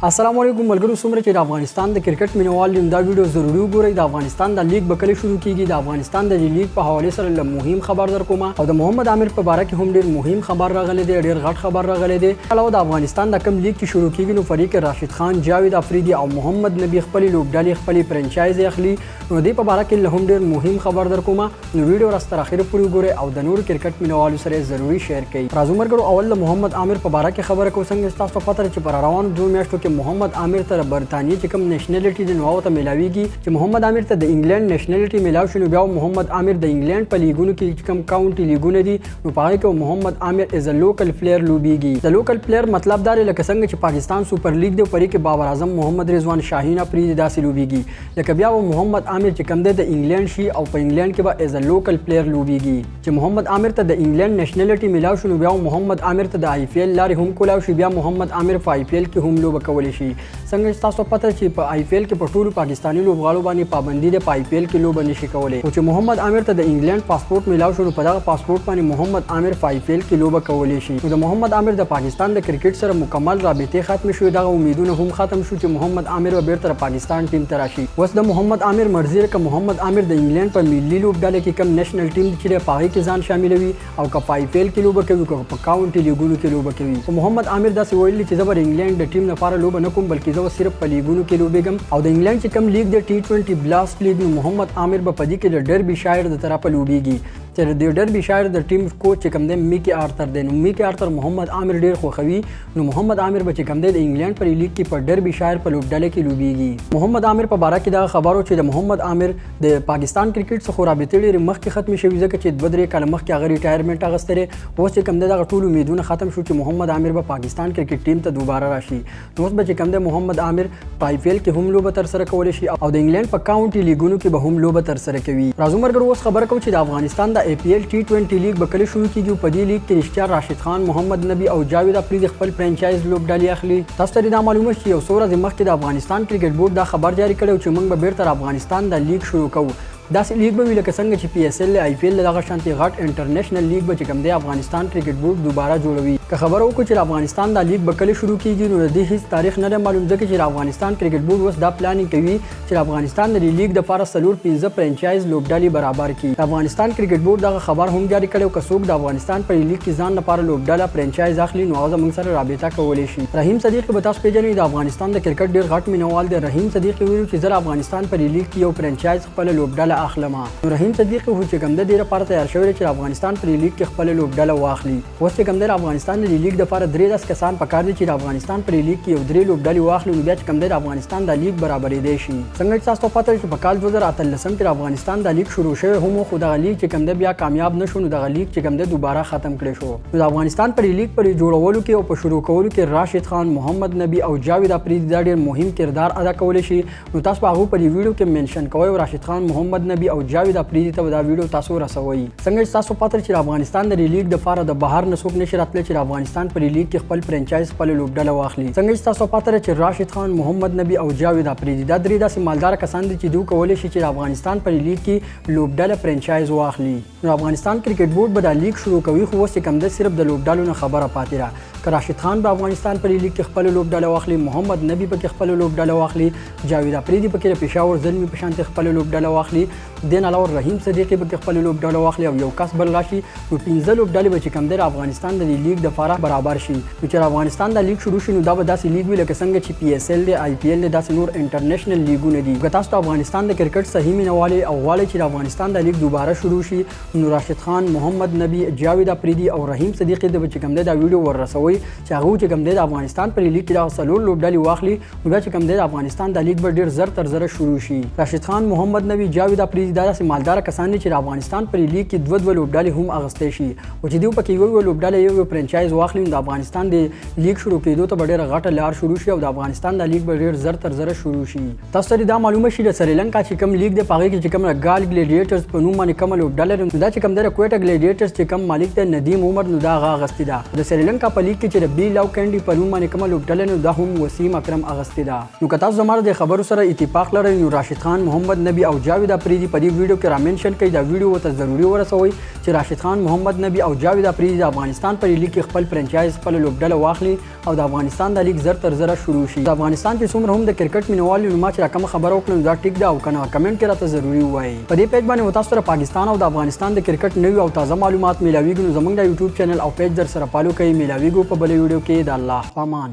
السلام علیکم ملګرو، څومره چې د افغانستان د کرکټ مینوال دي، دا ویډیو ضروري وګورئ. د افغانستان د لیګ به کله شروع کیږي؟ د افغانستان د لیګ په حواله سره له مهم خبر در کومه او د محمد عامر په باره کې هم ډیر مهم خبر راغلی دی، ډیر غټ خبر راغلی دی. علاوه د افغانستان د کم لیګ چې شروع کیږي، نو فریق راشد خان، جاوید افریدي او محمد نبی خپل لوبډلې، خپل فرانچایز اخلي، نو دې په باره کې هم ډیر مهم خبر در کومه. نو ویډیو راس تر اخره پورې وګورئ او د نور کرکټ مینوالو سره ضروري شیر کړئ. راځو مرګرو، اول د محمد عامر په باره کې خبره کوم. څنګه تاسو پته چې پر روان 2 میاشتو کې محمد عامر ته برتانیې چې کوم nationality دی، نو هغه ته ملاویږي. چې محمد عامر ته د انګلند nationality ملاو شي، نو بیا محمد عامر د انګلند په لیګونو کې چې کوم county لیګونه دي، نو په هغه کې محمد عامر as a local player لوبیږي. د local player مطلب دا دی لکه څنګه چې پاکستان سپر لیګ دی، پرې کې بابر اعظم، محمد رضوان، شاهین افریدي داسې لوبیږي. لکه بیا محمد عامر چې کوم دی د انګلند شي او په انګلند کې به as a local player لوبیږي. چې محمد عامر ته د انګلند nationality ملاو شو، نو بیا محمد عامر ته د آی پی ایل لارې هم کولاو شي. بیا محمد عامر په آی پی ایل کې هم لوبه کولی شي. څنګه چې تاسو پته چې په آی پی ایل کې په ټولو پاکستاني لوبغاړو باندې پابندي ده، په آی پی ایل کې لوبه نشي کولی، خو چې محمد عامر ته د انګلند پاسپورت ملاو شو، نو په دغه پاسپورت باندې محمد عامر په آی پی ایل کې لوبه کولی شي. نو د محمد عامر د پاکستان د کرکټ سره مکمل رابطې ختم شوې، دغه امیدونه هم ختم شو چې محمد عامر به بیرته پاکستان ټیم ته راشي. اوس د محمد عامر مرضي که محمد عامر د انګلند په ملي لوبډله کې کوم national team چې په هغې کې ځان شاملوي او که په آی پی ایل کې لوبه کوي، که په county لیګونو کې لوبه کوي. خو محمد عامر داسې ویلي چې زه به د انګلند د ټیم لپاره لوبه نه کوم، بلکې زه به صرف په لیګونو کې لوبېږم او د انګلند چې کوم لیګ دی، ټي 20 بلاسټ لیګ، نو محمد عامر به په دې کې د ډربي شایر د طرفه لوبېږي، چې د ډربي شایر د ټیم کوچ چې کوم دی، میکی آرتر دی. نو میکی آرتر محمد عامر ډیر خوښوي، نو محمد عامر به چې کوم دی د انګلند په لیګ کې په ډربي شایر په لوبډله کې لوبېږي. محمد عامر په باره کې دا خبرو چې د محمد عامر د پاکستان کرکټ څخه رابطې ډېرې مخکې ختمې شوې، ځکه چې 2-3 کاله مخکې هغه retirement اخیستی دی. اوس چې کوم دی دغه ټول امیدونه ختم شو چې محمد عامر به پاکستان کرکټ ټیم ته دوباره راشي. نو اوس به چې کوم دی محمد عامر په آی پی ایل کې هم لوبه ترسره کولی شي او د انګلند په county لیګونو کې به هم لوبه ترسره کوي. راځو مرګرو، اوس خبره کوو چې د افغانستان د آی پی ایل ټي 20 لیګ به کله شروع کیږي. په دې لیګ کې رښتیا راشد خان، محمد نبی او جاوید افریدي خپل فرانچایز لوبډلې اخلي. تاسو ته دا معلومه شي، یو څو ورځې مخکې د افغانستان کرکټ بورډ دا خبر جاري کړی چې موږ به بیرته افغانستان د لیګ شروع کوو. داسې لیګ به وي لکه څنګه چې پی ایس ایل، آی پی ایل، دغه شانتي غټ انټرنیشنل لیګ به چې کوم دی افغانستان کرکټ بورډ دوباره جوړوي. که خبره وکړو چې افغانستان دا لیګ به کله شروع کیږي، نو د دې هیڅ تاریخ نه دی معلوم، ځکه چې افغانستان کرکټ بورډ اوس دا planning کوي چې افغانستان د لیګ د پاره 4-5 فرانچایز لوبډلې برابر کړي. د افغانستان کرکټ بورډ دغه خبر هم جاري کړی، که څوک د افغانستان په لیګ کې ځان لپاره لوبډله فرانچایز اخلي، نو هغه زموږ سره رابطه کولی شي. رحیم صدیقي به تاسو پیژنئ، د افغانستان د کرکټ ډیر غټ مینوال دی. رحیم صدیقي ویلي چې زه د افغانستان په لیګ کې یو فرانچایز خپله لوبډله اخلم. نو رحیم صدیقي خو چې کوم د دې لپاره تیار شوی چې افغانستان په لیګ کې خپله لوبډله واخلي. اوس چې کوم د افغانستان د لیګ لپاره درې داسې کسان پکار دي چې د افغانستان په لیګ کې یو درې لوبډلې واخلي، نو بیا چې کوم د افغانستان د لیګ برابرېدی شي. څنګه چې تاسو پته چې په کال 2018 کې د افغانستان د لیګ شروع شوی هم، خو دغه لیګ چې کوم د بیا کامیاب نشو، نو دغه لیګ چې کوم د دوباره ختم کړی شو. نو د افغانستان پر لیګ پر جوړولو کې او په شروع کولو کې راشد خان، محمد نبی او جاوید افریدي دا ډیر مهم کردار ادا کولی شي. نو تاسو هغه په ویډیو کې منشن کوئ او راشد خان، محمد نبی او جاوید افریدي ته دا ویډیو تاسو رسوئ. څنګه چې تاسو پته چې افغانستان د لیګ د پاره د بهر نه څوک نشي راتلی چې افغانستان په لیګ کې خپل فرانچایز، خپل لوبډله واخلي. څنګه چې تاسو پته چې راشد خان، محمد نبی او جاوید افریدي دا درې داسې مالدار کسان دي چې دوی کولی شي چې افغانستان په لیګ کې لوبډله فرانچایز واخلي. نو افغانستان کرکټ بورډ به دا لیګ شروع کوي، خو اوس چې کوم ده صرف د لوبډلو نه خبره پاتې ده، که راشد خان به افغانستان په لیګ کې خپل لوبډله واخلي، محمد نبی پکې خپل لوبډله واخلي، جاوید افریدي پکې د پېښور زلمي په شان خپل لوبډله واخلي، دین علاوه رحیم صدیقي پکې خپل لوبډله واخلي او یو کس بل راشي، نو پنځه لوبډلې به چې کوم دی افغانستان د لیګ د پاره برابر شي. نو چې افغانستان د لیګ شروع شي، نو دا به داسې لیګ وي لکه څنګه چې پی ایس ایل دی، آی پی ایل دی، داسې نور انټرنیشنل لیګونه دي. که تاسو د افغانستان د کرکټ صحیح مینه او غواړئ چې د افغانستان د لیګ دوباره شروع شي، نو راشد خان، محمد نبی، جاوید افریدي او رحیم صدیقي د چې کوم دی دا ویډیو ورسوي چې هغه چې کوم دی د افغانستان په لیګ کې دا څلور لوبډلې واخلي، نو بیا چې کوم دی د افغانستان د لیګ به ډیر زر تر زره شروع شي. راشد خان، محمد نبی، جاوید افریدي دا داسې مالدار کسان دي چې د افغانستان په لیګ کې دوه دوه لوبډلې هم اغوستی شي، او چې دوی پکې یو یو لوبډله، یو یو فرانچایز واخلي، نو د افغانستان د لیګ شروع کېدو ته به ډېره غټه لار شروع شي او د افغانستان د لیګ به ډېر زر تر زره شروع شي. تاسو ته دا معلومه شي، د سریلانکا چې کوم لیګ دی، په هغې کې چې کوم ګال ګلیډیټرز په نوم باندې کومه لوبډله ده، نو دا چې کوم دی د کویټه ګلیډیټرز چې کوم مالک دی، ندیم عمر، نو دا هغه اغوستې ده. د سریلانکا په لیګ کې چې د بی لاو کینډي په نوم باندې کومه لوبډله، نو دا هم وسیم اکرم اغوستې ده. نو که تاسو زما د خبرو سره اتفاق لرئ، نو راشد خان، محمد نبی او جاوید اپریدي په دې ویډیو کې را منشن کړئ. دا ویډیو ورته ضروري ورسوئ. چې راشد خان، محمد نبي او جاوید افریدي د افغانستان په لیګ کې خپل فرنچایز، خپله لوبډله واخلي او د افغانستان دا لیګ زر تر زره شروع شي. د افغانستان چې څومره هم د کرکټ مینوال نو ما چې را کومه خبره وکړه نو دا ټیک ده او کنه، کمنټ کې راته ضروري ووایئ. په دې پیج باندې تاسو سره پاکستان او د افغانستان د کرکټ نوي او تازه معلومات میلاویږي، نو زمونږ د یوټیوب چینل او پیج در سره فالو کړئ. میلاویږو په بل ویډیو کې، د الله پامان.